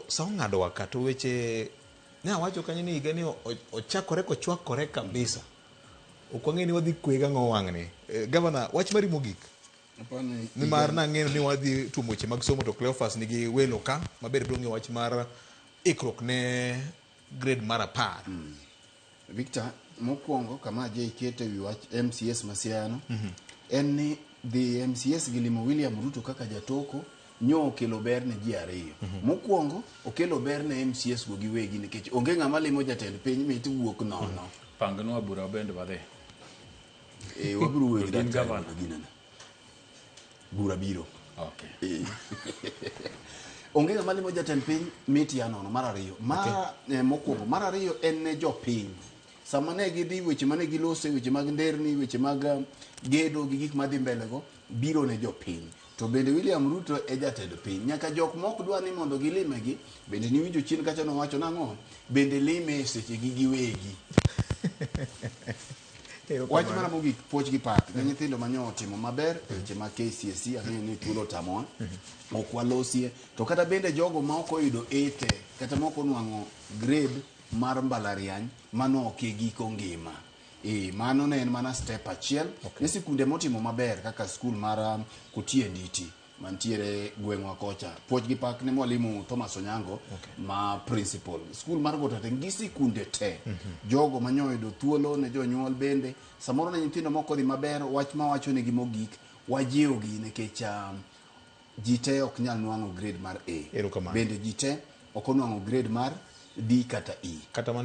sa ong'adowa ka to weche ne awacho kanyo ni higa ni ochakore kochwakore kabisa. Ok wang'e ni wadhi kwe gang'o wang'ni. Gavana, wach mari mogik. Nimar nang'eyo ni wadhi tuomo weche mag somo to Cleophas nigi welo ka maber biro ng'eyo wach mar ikruok ne grade mar 10. Victor, mokwongo kama aje ikete wi wach MCS ma Siaya no, en ni dhi MCS gi limo William Ruto kaka jatoko nyo okelo ber ne ji ariyo. Mokwongo okelo ber ne MCS go giwegi nikech onge ng'ama limo jatend piny mit wuok nono. Pangnwa bura bende wadhi. E, wabiro wuoyo gi To gin daktari gavana. mondo ginena. Bura biro. Okay. Onge ng'ama limo jatend piny mit ya nono mar ariyo. Mar mokwongo, mar ariyo en ne jopiny. Sama ne gidhi weche mane gilose, weche mag nderni, weche mag gedo gi gik madhi mbele go biro ne jopiny. To bende William Ruto e jatend piny. Nyaka jok mok dwa ni mondo gilime gi, bende niwinjo chien kacha nowacho nang'o? Bende lime e seche gi giwegi. Wach mana mogik, puoch gi pak ne nyithindo manyo otimo maber e weche mag KCSE. Ang'eyo ni thuolo otamowa, ok walosie. To kata bende jogo ma ok oyudo A te, kata ma ok onwang'o grade mar mbalariany, mano ok e giko ngima. Mano ne en mana step achiel. Ne sikunde motimo maber kaka skul mar Kutie Nditi mantiere gweng'wa kocha. Puoch gi pak ne mwalimu Thomas Onyango ma principal. Skul mar Gotateng' gi sikunde te. Jogo manyo oyudo thuolo ne jonyuol bende. Samoro ne nyithindo moko odhi maber, wach mawacho negi mogik, wajiwgi nikech ji te ok nyal nwang'o grade mar A. Erokamano. Bende ji te ok onwang'o grade mar D kata E. Kata mana